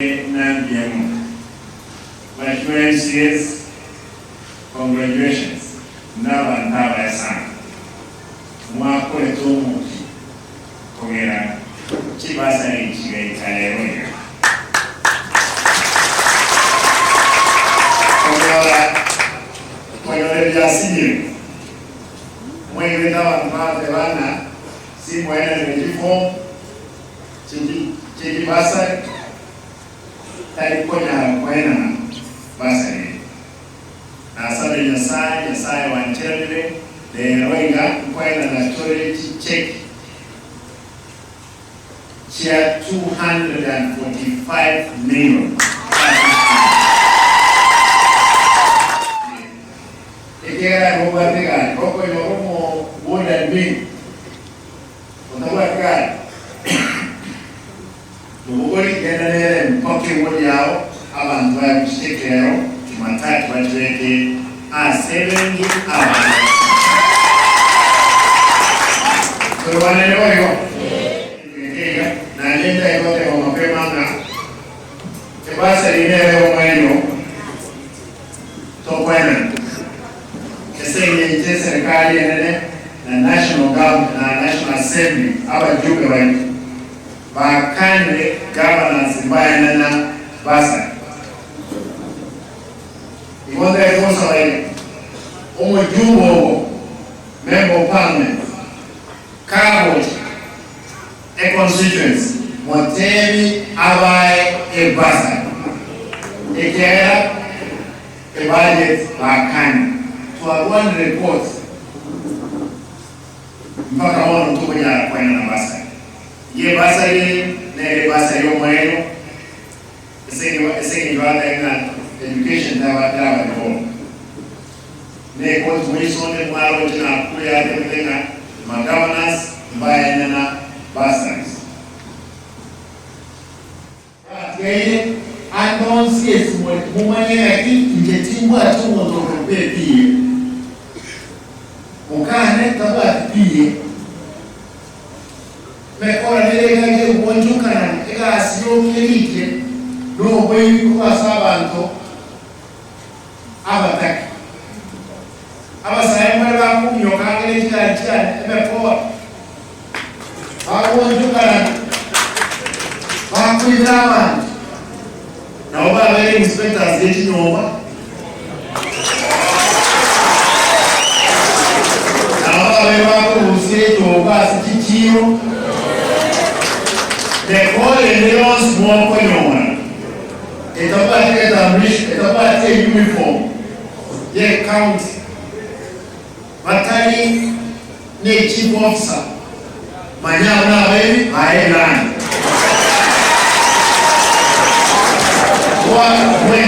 Ng'a mbuya mono. Mheshimiwa MCAs, congratulations nabanto abaya sana. Mwakorete omokia kogera chibasari echi chigaika rero iga. Konyora konyora ebiasinyire mwaigwete abanto bagoteba ng'a simwaenanire chiform Chechibasari tari konyara koenana basari eye. Nasabire Nyasae, Nyasae wancheranire, rero iga nkoenana tore chicheki chia 245 million ase esukuru. Ekiagera aye nobwate egari, gokonyora omo ward admin Otabwati gari, tobogori genda nere mpaka ewodi yao, abanto baye gochia ekero Jumatatu bachibeke ase ebenki abande bachibeke. Torwanere boigo? Egento iga, naende ntari goteba mapema ng'a ebasari nere omoerio tokoenana. Ase engencho eserikari enene na National Government na National Assembly abajumbe baito bakanire governors mbaenana bursary. Igo ntagete gosaba iga, omojumbe obo, Member of Parliament, kagocha e constituency motebi abae e bursary ekiagera Ebudget bakani twarwanire court mpaka bono tokonyara koenana bursary. Iga ebursary eye nere ebursary yomoerio ase eng'encho batebe ng'a education teraba devolved. Ne ecourt moisonde mwaroche Nakuru yatebete ng'a magovernors mbaenana bursaries. Batigaire ande onsi esimore, momanye ng'aki inche timbwati omonto okorokwa epiye. Mokane tabwati piye. Mekora nere egari egwonchokanana, egasi yoka erikire noboibi korwa ase abanto abatake. Abasae mbare bakominyoka ang'e ne chigari chiane emekora, bagwonchokanana, bakoibera abanto, nabo babeire inspectors ye chinyomba, nabo babeire bakorusia echogo ase chichiiro, mekora ende yonsi mokonyora etabwati egetambulisho, etabwati euniform. Ye county batari ne chief officer manya abwo nabaebi baye ebirandi.